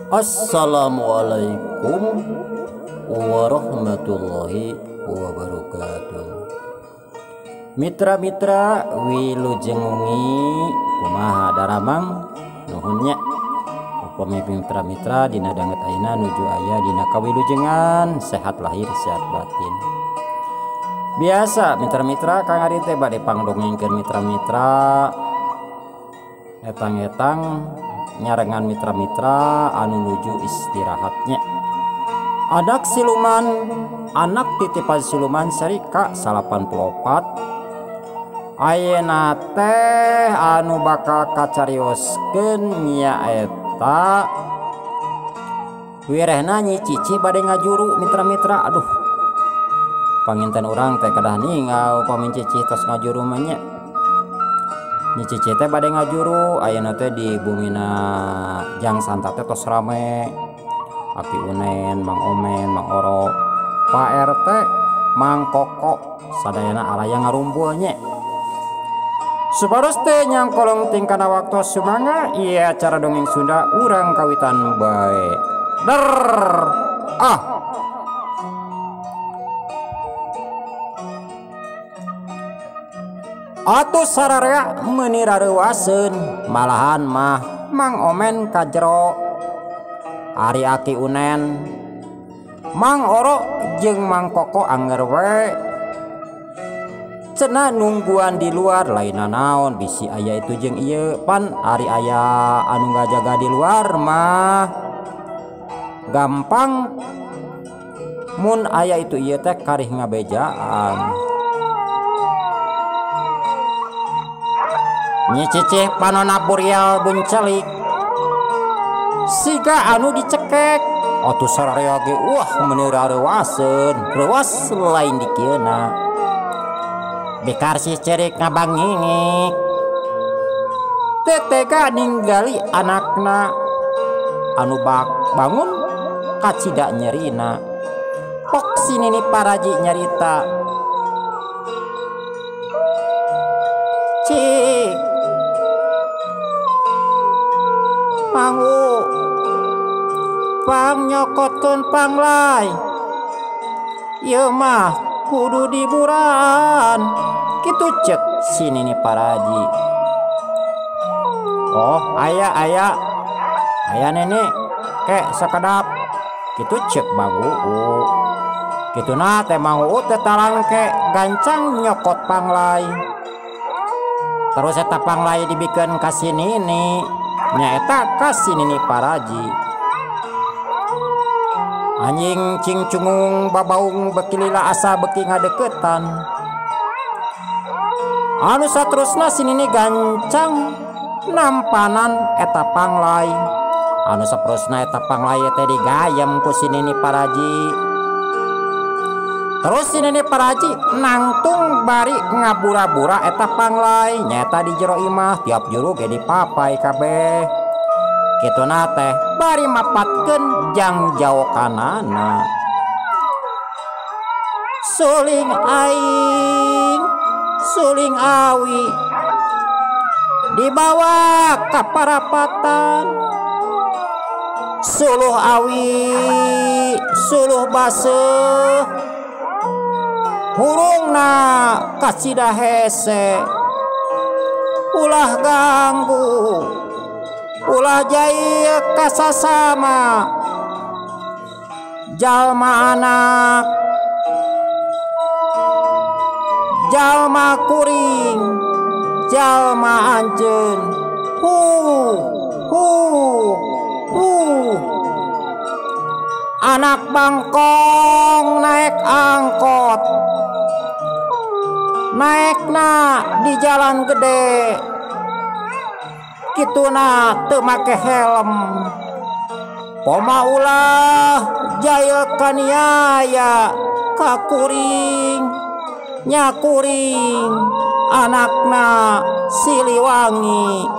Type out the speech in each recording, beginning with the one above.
Assalamualaikum warahmatullahi wabarakatuh. Mitra-mitra wilujeng wengi kumaha daramang nuhun nya. Upami mitra-mitra dina danget ayeuna nuju aya dina kawilujengan sehat lahir sehat batin. Biasa mitra-mitra Kang Ari teh bade pangdongengkeun mitra-mitra etang-etang nyarengan mitra-mitra anu nuju istirahatnya. Anak siluman, anak titipan siluman seri K84. Ayeuna teh anu bakal kacarioskeun nyaeta wirehna Nyi Cici bade ngajuru mitra-mitra. Aduh, panginten urang teh kedah ningal upami Cici tos ngajuru mah nya. Nyi Cici teh bade ngajuru ayeuna teh di bumina Jang Santa teh tos rame. Aki Unen, Mang Omen, Mang Oro, Pak RT, Mang Koko sadayana alaya ngarumpul nya. Supados teh nyangkolong tingkana waktu sumangga ieu acara dongeng Sunda urang kawitan bae. Der ah. Atuh sararea meuni rareuwaseun malahan mah Mang Omen kajero. Ari Aki Unen, Mang Oro jeung Mang Koko anger we cenah nungguan di luar lain naon bisi aya itu jeung ieu pan ari aya anu ngajaga di luar mah gampang mun aya itu ieu teh karih ngabejaan. Nyi Cicih panona burial buncelik siga anu dicekek. Atuh sararea ge wah meuni rareuwaseun reuwas lain dikieuna. Bekar si cerik ngabangingik teu tega ninggali anakna anu bak bangun kacida nyerina. Pok si Nini Paraji nyarita, "Cik, mangu pang nyokotkeun panglai ieu mah kudu diburan." Kitu cek si Nini Paraji. "Oh, aya aya aya nenek kek sakedap." Kitu cek Mang Uu. Kituna teh Mang Uu teh talangke gancang nyokot panglai. Terus eta panglai dibikeun ka si Nini, nyaeta ka si Nini Paraji. Anjing cing cungung babaung beki lila asa beki ngadeukeutan. Anu saterusna si Nini gancang nampanan eta panglai. Anu saterusna eta panglai teh digayem ku si Nini Paraji. Terus si Nini Paraji nangtung bari ngabura-bura eta panglai nyaeta di jero imah tiap juru ge dipapai kabeh. Kituna teh bari mapatkeun jang jaokanana. Suling aing, suling awi dibawa ka parapatan. Suluh awi, suluh baseuh hurungna kacida hese. Ulah ganggu, ulah jail kasasama jalma anak, jalma kuring, jalma anjeun. Hu hu hu. Anak bangkong naik angkot, naekna di jalan gede, kituna teu make helm. Poma ulah jail kaniaya ka kuring, nya kuring anakna Siliwangi.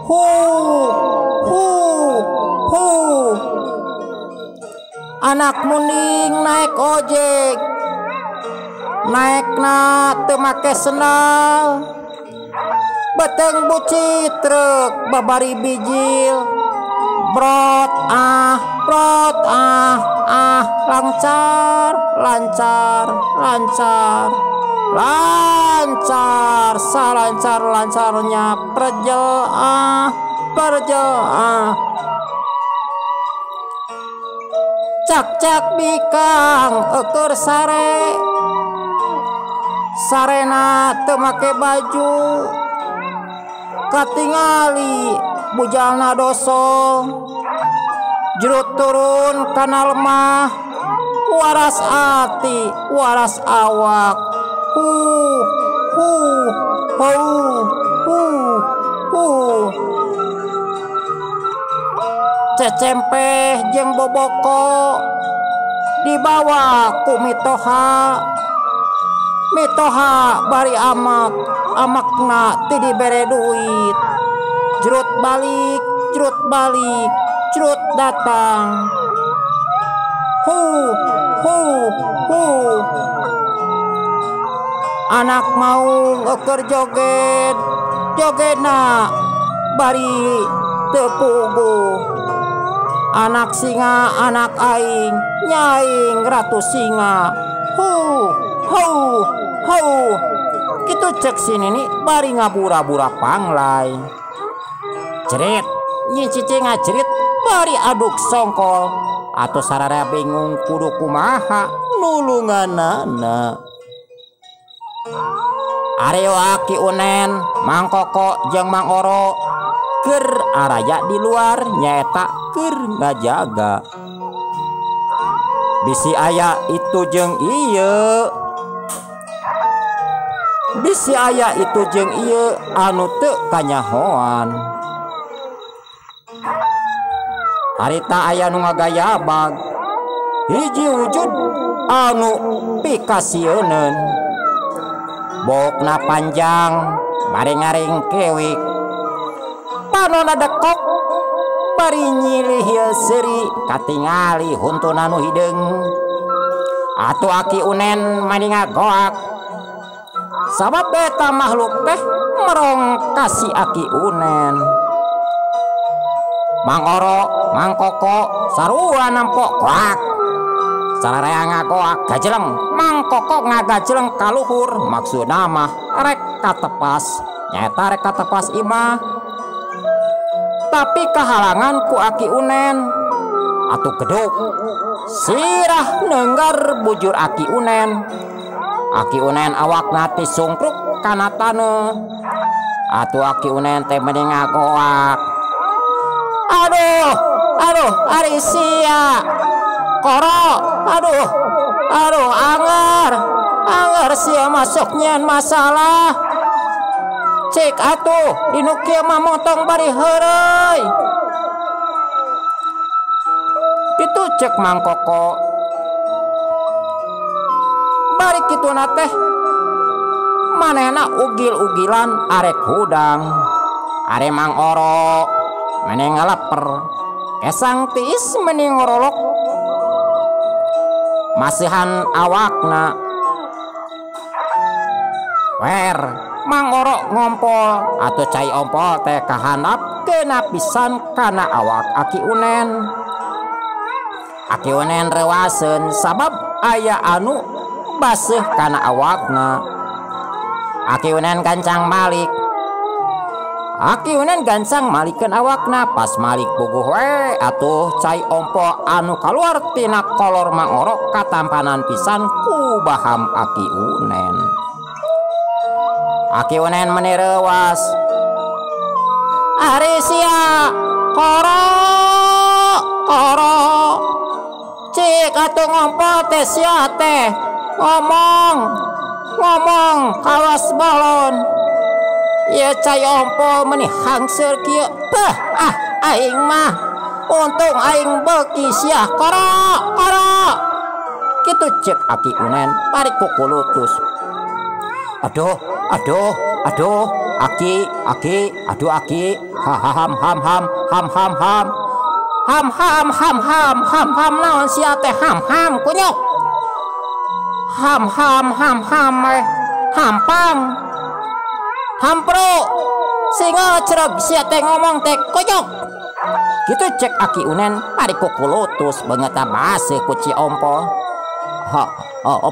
Hu hu hu. Anak munding naik ojek, naekna teu make sendal, beteng buci truk babari bijil, Brot ah, brot ah, ah, lancar, lancar, lancar, lancar, salancar-lancarnya perjel ah, perjel ah. Cak-cak bikang eueur sare, sarena teu make baju, katingali bujalna dosong, jerut turun kana lemah, waras ati, waras awak, hu hu hu hu hu. Cecempeh jeung boboko dibawa ku mitoha, mitoha bari amak, amakna ti dibere duit, jerut balik, jerut balik, jerut datang, hu hu hu. Anak maung eueur joget, jogetna bari teu puguh. Anak singa, anak aing, nyaing ratu singa, hu hu hu. Kitu cek si nini bari ngabura-bura panglai. Cerit, nyi cici ngacerit bari aduk songkol. Atau sararea bingung kudu kumaha nulunganana. Areo Aki Unen, Mang Koko jeung Mang Oro keur araya di luar nyaeta keur ngajaga. Bisi aya itu jeung ieu, bisi aya itu jeung ieu anu teu kanyahoan. Harita aya nu ngagayabag, hiji wujud anu pikasieuneun. Bokna panjang bari ngaring kewik, panona dekok bari nyilih seuri, katingali huntuna nu hideung. Atuh Aki Unen mani ngagoak, sabab eta makhluk teh merong ka si Aki Unen. Mang Oro, Mang Koko sarua nampok koak. Sararea ngagoak gajeleng, Mang Koko ngagajeleng kaluhur, maksudna mah rek katepas, nyaeta rek katepas imah. Tapi kahalangan ku Aki Unen. Atuh geduk sirah nenggar bujur Aki Unen. Aki Unen awakna ti sungkruk kana taneuh. Atuh Aki Unen teh meni ngagoak. Aduh, aduh, ari sia koro, aduh, aduh, anger, anger sia masuk nyeun masalah. Cek atuh dinu kieu mah motong bari heureuy. Kitu cek Mang Koko. Bari kituna teh manehna ugil-ugilan arek hudang. Are Mang Oro meni ngalaper, kesang tiis meni ngorolok masihan awakna. Wer Mang Oro ngompol atau cai ompol teh kahandap kena pisan kana awak Aki Unen. Aki Unen rewaseun sabab aya anu baseuh kana awakna. Aki Unen gancang malik. Aki Unen gancang malikeun awakna. Pas malik puguh we atuh cai ompol anu kaluar tina kolor Mang Oro katampanan pisan ku baham Aki Unen. Aki Unen meni reuwas. Ari sia koro koro, cik atuh ngompol teh sia teh ngomong ngomong kawas balon. Ieu cai ompol meni hangseur kieu. Peuh ah aing mah untung aing beuki sia koro koro. Kitu cek Aki Unen bari kukulutus. Aduh, aduh, aduh, aki, aki, aduh aki, ha ha ham ham ham ham ham ham ham ham ham ham ham ham naon sia teh ham ham kunyuk, ham ham ham ham eh hampang, hampro, singa cereg sia teh ngomong teh kunyuk. Kitu cek Aki Unen bari kukulutus beungeutna baseuh ku Ci Ompol. Ha,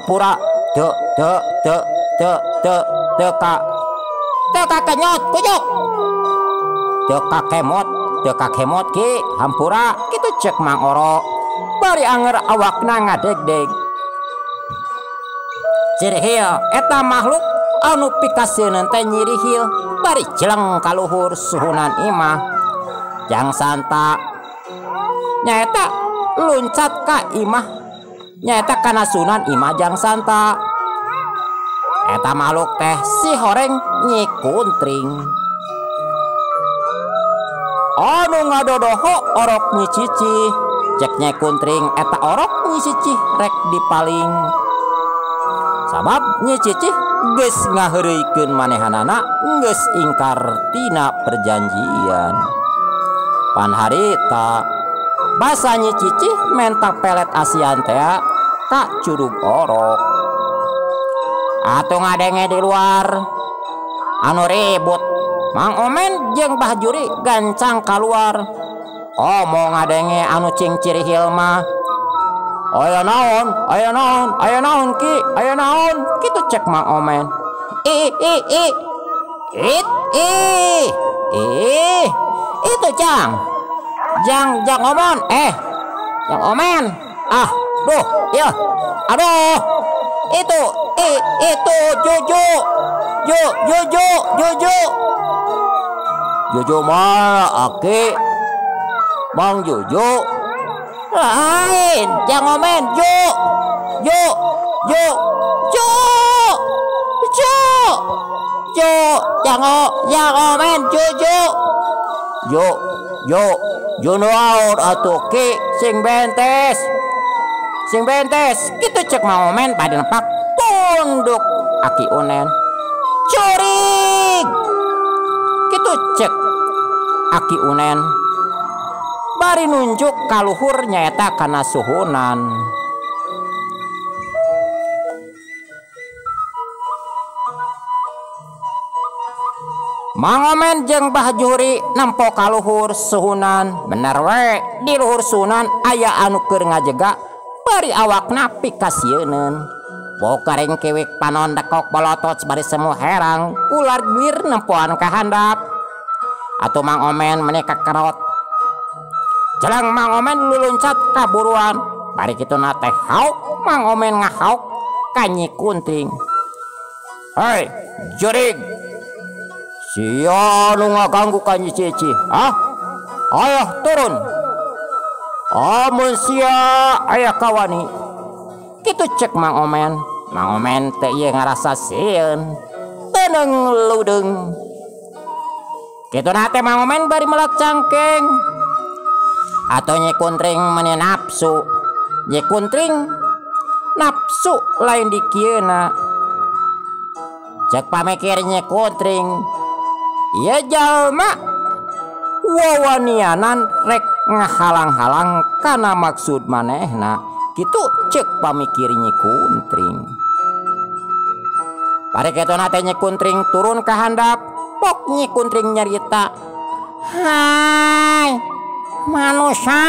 pura teu teu teu teu teu teu ka teu kakenyot kunyuk. Teu kakemot, teu kakemot ki hampura kitu cek Mang Oro. Bari anger awakna ngadegdeg. Cirihil eta makhluk anu pikasieun teh nyirihil bari jeleng kaluhur suhunan imah. Jang Santa nyaeta luncat ka imah, nyaeta kana sunan imah Jang Santa. Eta makhluk teh si horeng Nyi Kuntring. Anu ngadodoho orok Nyi Cicih. Cek Nyi Kuntring eta orok Nyi Cicih rek dipaling. Sabab Nyi Cicih geus ngaheureuykeun manehanana geus ingkar tina perjanjian. Pan harita basa Nyi Cicih menta pelet asian tea ka curug orok. Atuh ngadenge di luar anu ribut. Mang Omen jeung Bah Juri gancang kaluar. Komo ngadenge anu cing cirihil mah. Aya naon, aya naon, aya naon ki, aya naon, kitu cek Mang Omen. I i i. It i. Ih, itu Jang. Jang Jang Omon, Jang Omen. Ah, duh, iya. Aduh. Itu i itu Juju. Ju Juju Juju. Juju mah aki. Mang Juju. Lain, Jang Omen, Ju. Ju Ju Ju. Ju. Ju Jang Jang Omen Juju. Ju Ju Ju naon atuh ki sing bentes. Sing bentes kitu cek Mang Omen bade nepak tunduk Aki Unen. Curig. Kitu cek Aki Unen. Bari nunjuk kaluhur nyaeta kana suhunan. Mang Omen jeung Bah Juri nempo kaluhur suhunan. Bener we di luhur suhunan aya anu keur ngajega bari awakna pikasieuneun. Bokareng kewek panon dekok bolotot bari semu herang ular gelir nempoan ka handap. Atuh Mang Omen meni kakerot. Jelang Mang Omen luluncat kaburuan. Bari kituna teh hauk Mang Omen ngahauk ka Nyi Kuntring. Hei, jurig. Sia nu ngaganggu ka Nyi Cicih, hah? Ayo turun. Amun sia aya kawani. Kitu cek Mang Omen. Mang Omen teh ieu ngarasa sieun. Teuneng ludeung. Kituna teh Mang Omen bari melak cangkeng. Atau Nyi Kuntring meni nafsu. Nyi Kuntring nafsu lain dikieuna. Cek pamikir Nyi Kuntring, ieu jalma wawanianan rek ngahalang-halang kana maksud manehna. Kitu cek pamikir Nyi Kuntring. Bari kituna teh Nyi Kuntring turun ka handap, pok Nyi Kuntring nyarita, "Hai manusia."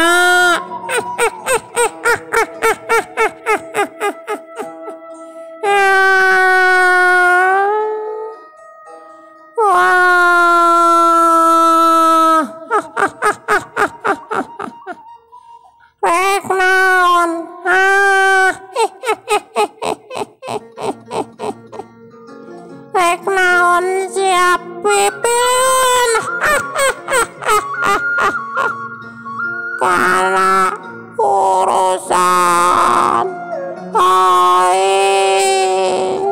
Wah. Rek naon? Rek naon siap pipilin? Karena urusan aing.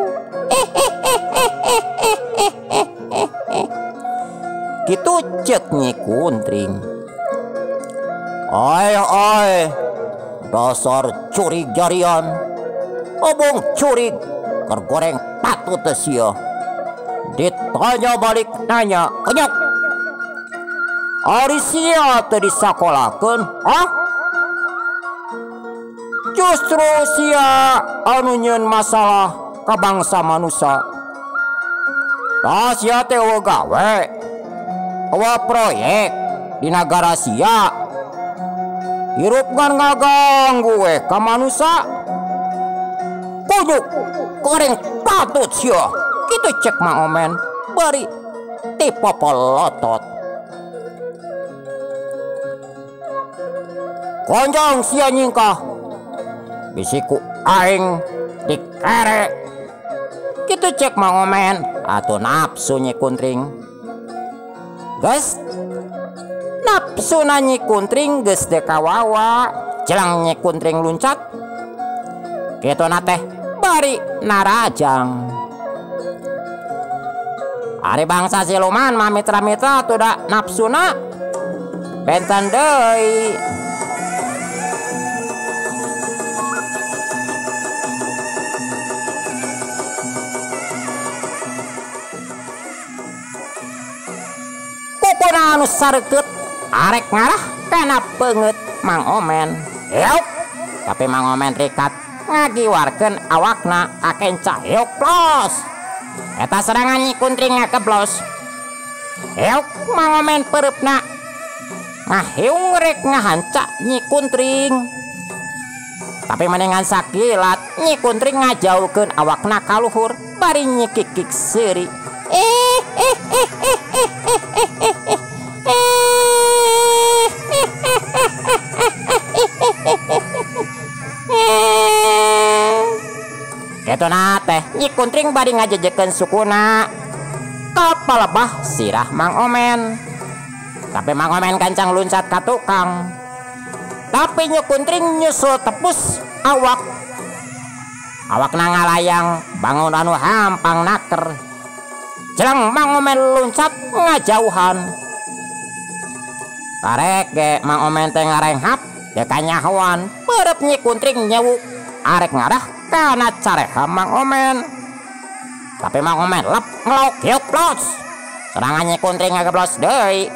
Kitu cek Nyi Kuntring. Ai ai, dasar curig jarian. Obong curig, keur goreng patut teh sia. Ditanya balik nanya, kenyok. Ari sia teu disakolakeun, hah? Justru sia anu nyieun masalah ka bangsa manusia. Tah sia teh eueuh gawe, eueuh proyek di nagara sia. Hirup ngan ngaganggu we ka manusa. Kunyuk goreng patut sia. Kitu cek Mang Omen bari tipopolotot. Konjong sia nyingkah. Bisiku aing dikere. Kitu cek Mang Omen atuh nafsu Nyi Kuntring. Geus nafsu na Nyi Kuntring geus teu kawawa. Jelang Nyi Kuntring luncat. Kitu na teh bari narajang. Ari bangsa siluman mah mitra-mitra atuh da nafsuna benten deui. Kukuna anu sareukeut arek ngarah kana peungeut Mang Omen. Heuk, tapi Mang Omen rikat ngagiwarkeun awakna ka kenca heuk los. Eta serangan Nyi Kuntring ngageblos. Heuk, Mang Omen peureupna ngaheung rek ngahanca Nyi Kuntring. Tapi mendingan sakilat Nyi Kuntring ngajaulkeun awakna ka luhur bari nyikikik seuri. Eh eh eh eh eh eh eh eh eh Kitu na teh Nyi Kuntring bari ngajejekeun sukuna kapalebah sirah Mang Omen. Tapi Mang Omen gancang luncat ka tukang. Tapi Nyi Kuntring nyusul tepus awak. Awakna ngalayang bangun anu hampang naker. Jelang Mang Omen luncat ngajauhan. Karek ge Mang Omen teh ngarenghap teu kanyahoan. Peureub Nyi Kuntring nyewuk arek ngarah kana careha Mang Omen. Tapi Mang Omen lep ngelok hiuk los. Serangan Nyi Kuntring ngageblos deui.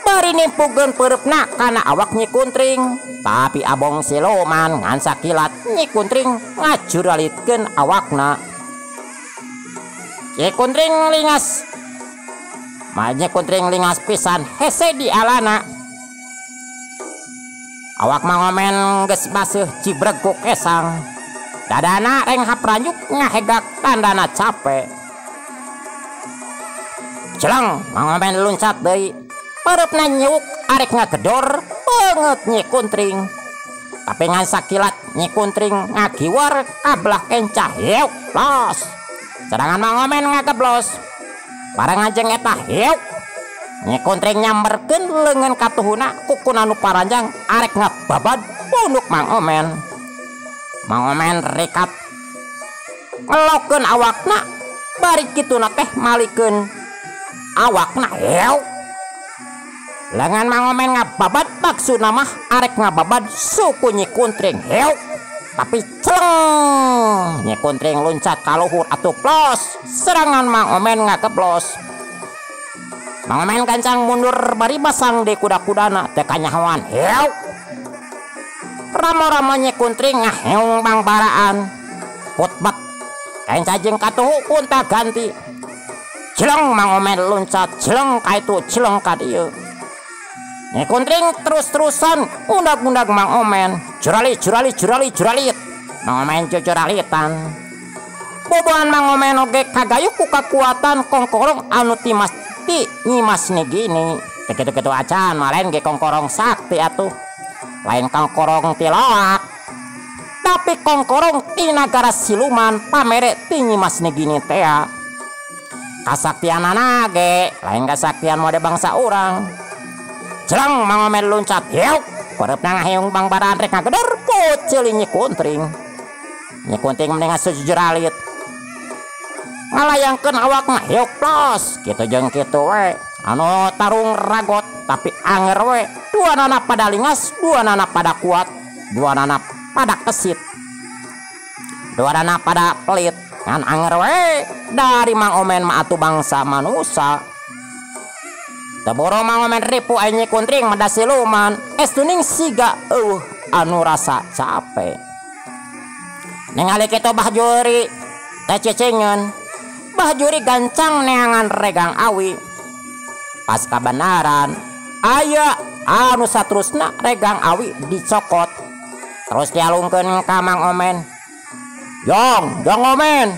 Bari nimpugeun peureupna kana awak Nyi Kuntring. Tapi abong siluman ngan sakilat Nyi Kuntring ngajuralitkeun awakna. Nyi Kuntring lingas. Nyi Kuntring lingas pisan hese di alana. Awak Mang Omen geus baseuh cibreg ku kesang. Dadana renghap ranjuk ngahegak tandana cape. Jeleng Mang Omen luncat deui. Peureupna nyewuk arek ngagedor peungeut Nyi Kuntring. Tapi ngan sakilat Nyi Kuntring ngagiwar kabelah kenca heuk los. Serangan Mang Omen ngageblos. Bareng anjing eta heuk. Nyi Kuntring nyamberkeun leungeun katuhuna kukuna nu paranjang arek ngababad punuk Mang Omen. Mang Omen rikat ngelokeun awakna bari kituna teh malikeun awakna heuk. Lengan Mang Omen ngababad maksudna mah arek ngababad suku Nyi Kuntring heuk. Tapi celeng Nyi Kuntring luncat ka luhur atuh plos. Serangan Mang Omen ngageblos. Mang Omen gancang mundur bari basang di kuda-kudana teu kanyahoan heuk. Ramo-ramo Nyi Kuntring ngaheung bangbaraan. Putbek kenca jeung katuhu kunta ganti. Jeleng Mang Omen luncat jeleng ka itu jeleng ka dieu. Nyi Kuntring terus-terusan undag-undag Mang Omen. Juralit juralit juralit juralit. Mang Omen jujuralitan. Boboan Mang Omen oge kagayuh ku kakuatan kongkorong anu timas ti Nyi Mas Nigini. Teu kitu-kitu acan mah lain ge kongkorong sakti atuh. Lain kongkorong ti loak. Tapi kongkorong ti nagara siluman pamere ti Nyi Mas Nigini tea. Kasaktianana ge lain kasaktian mode bangsa urang. Jeleng Mang Omen luncat heuk. Peureupna ngaheung bangbaraan rek ngagedor puceuli Nyi Kuntring. Nyi Kuntring mendingan sejujuralit. Ngalayangkeun awakna heuk plos. Kitu jeung kitu we. Anu tarung ragot tapi anger we. Dua nana pada lingas, dua nana pada kuat, dua nana pada kesit, dua nana pada pelit. Ngan anger we dari Mang Omen mah atuh bangsa manusa. Teboro Mang Omen ripu aya Nyi Kuntring meda siluman. Estuning siga eueuh anu rasa cape. Ningali kitu Bah Juri teh cicingeun. Bah Juri gancang neangan regang awi. Pas kabenaran Aya anu saterusna regang awi dicokot terus dialungkeun ka Mang Omen. Jong, Jong Omen.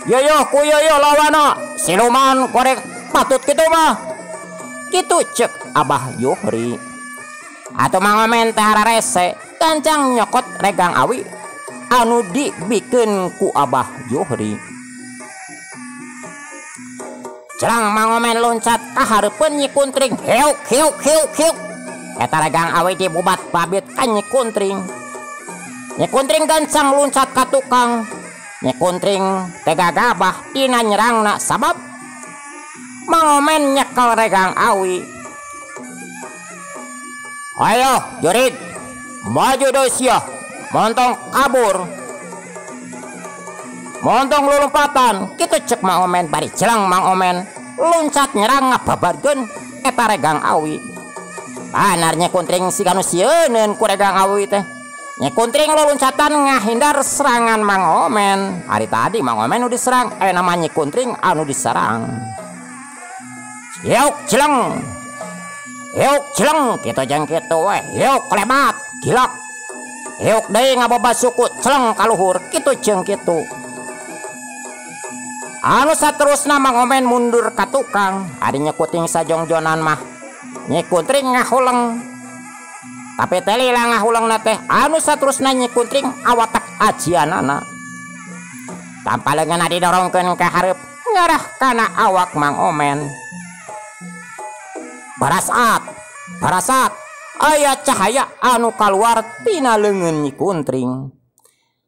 Yoyo ku yoyo lawana siluman korek patut kitu mah. Kitu cek Abah Juhri. Atuh Mang Omen teh hararese gancang nyokot regang awi anu dibikeun ku Abah Juhri. Celang Mang Omen loncat ka hareupeun Nyi Kuntring. Heuk heuk heuk heuk. Eta regang awi dibubat babit ka Nyi Kuntring. Nyi Kuntring gancang loncat ka tukang. Nyi Kuntring teh gagabah dina nyerangna sabab Mang Omen nyekel regang awi. Ayo jurid, maju deui sia, montong kabur, montong lulumpatan. Kitu cek Mang Omen bari jelang Mang Omen loncat nyerang ngababarkeun eta regang awi. Banar Nyi Kuntring siga nu sieuneun ku regang awi teh. Nyi Kuntring luluncatan ngahindar serangan Mang Omen. Hari tadi Mang Omen nu diserang, nama Nyi Kuntring anu diserang. Yuk jeleng, yuk jeleng, kitu jeung kitu we, yuk lebat, gilak. Yuk deui ngaboba suku celeng kaluhur, kitu jeung kitu. Anu saterusna Mang Omen mundur ka tukang, ari Nyi Kuntring sajongjonan mah Nyi Kuntring ngahuleng. Tapi teh lila ngahulengna teh, anu saterusna Nyi Kuntring awatak ajianana. Tanpa leungeunna didorongkeun ka hareup ngarah kana awak Mang Omen. Barasat, barasat, aya cahaya anu kaluar tina leungeun Nyi Kuntring.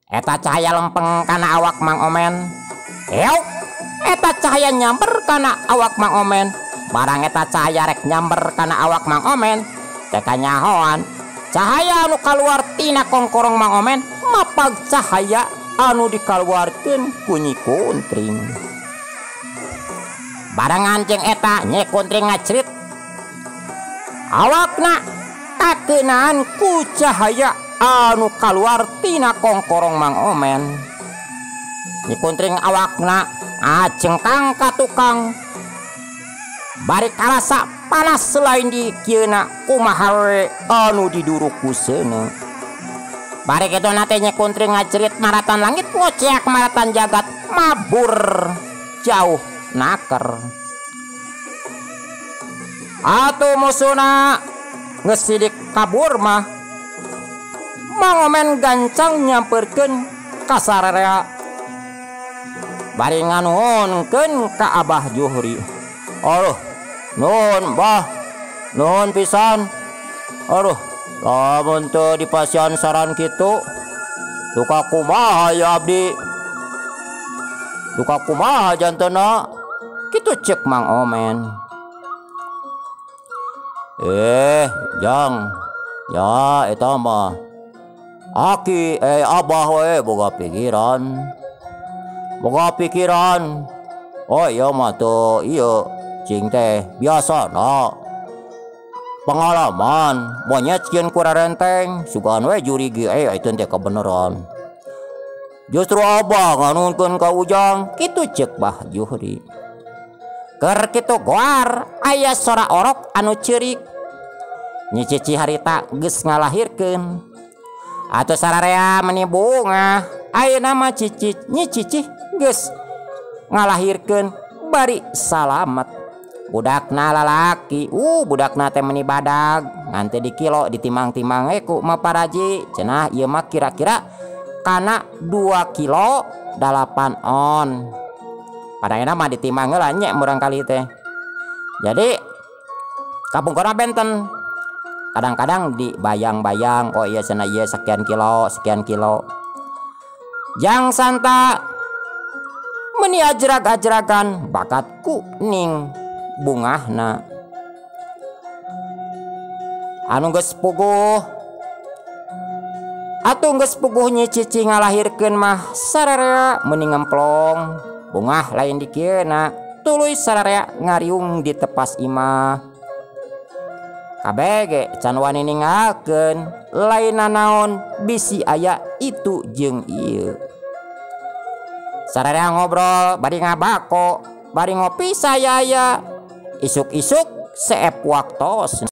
Eta cahaya lempeng kana awak Mang Omen. Euk, eta cahaya nyamber kana awak Mang Omen. Barang eta cahaya rek nyamber kana awak Mang Omen, teh kanyahoan cahaya anu kaluar tina kongkorong Mang Omen mapag cahaya anu dikaluarkeun ku Nyi Kuntring. Barengan jeung eta Nyi Kuntring ngacrit awakna kakeunaan ku cahaya anu kaluar tina kongkorong Mang Omen. Nyi Kuntring awakna ngacengkang ka tukang. Bari karasa panas selain di kieuna kumaha we anu diduruk ku seuneu. Bari kitu na teh Nyi Kuntring ngajerit maratan langit ngoceak maratan jagat mabur jauh naker. Atuh musuhna geus sidik kabur mah Mang Omen gancang nyamperkeun ka sararea bari nganuhunkeun ka Abah Juhri. Aduh, nuhun bah, nuhun pisan. Aduh, lamun teu dipasihan saran kitu, duka kumaha ya abdi, duka kumaha jantena. Kitu cek Mang Omen. Jang, ya eta mah aki abah we boga pikiran, boga pikiran. Oh iya mah tuh iya cing teh biasa na pengalaman monyet sieun ku rarenteng sugan we jurigi itu teh kebenaran. Justru abah nganuhunkeun ka Ujang, kitu cek Bah Juhri. Keur kitu goar aya sora orok anu ceurik. Nyi Cici harita geus ngalahirkeun. Atuh sararea meni bungah, ayeuna mah Cici Nyi Cici geus ngalahirkeun bari salamet. Budakna lalaki, budakna teh meni badag, ngan teh di kilo ditimang-timang we ku Ma Paraji. Cenah ieu mah kira-kira kana 2 kilo 8 on. Padahal mah ditimang heula nya murang kali teh. Jadi kapungkurna benten. Kadang-kadang dibayang-bayang, oh iya cenah ieu sekian kilo, sekian kilo. Jang santa meni ajrag-ajragan bakat kuning bungahna. Anu geus puguh atuh geus puguh Nyi Cici ngalahirkeun mah sararea meni ngemplong. Bungah lain dikieuna, tuluy sararea ngariung di tepas imah. Kabeh can wani ninggalkeun, lain nanaon bisi aya itu jeung ieu. Sararea ngobrol bari ngabako, bari ngopi sayaya. Isuk-isuk seep waktos.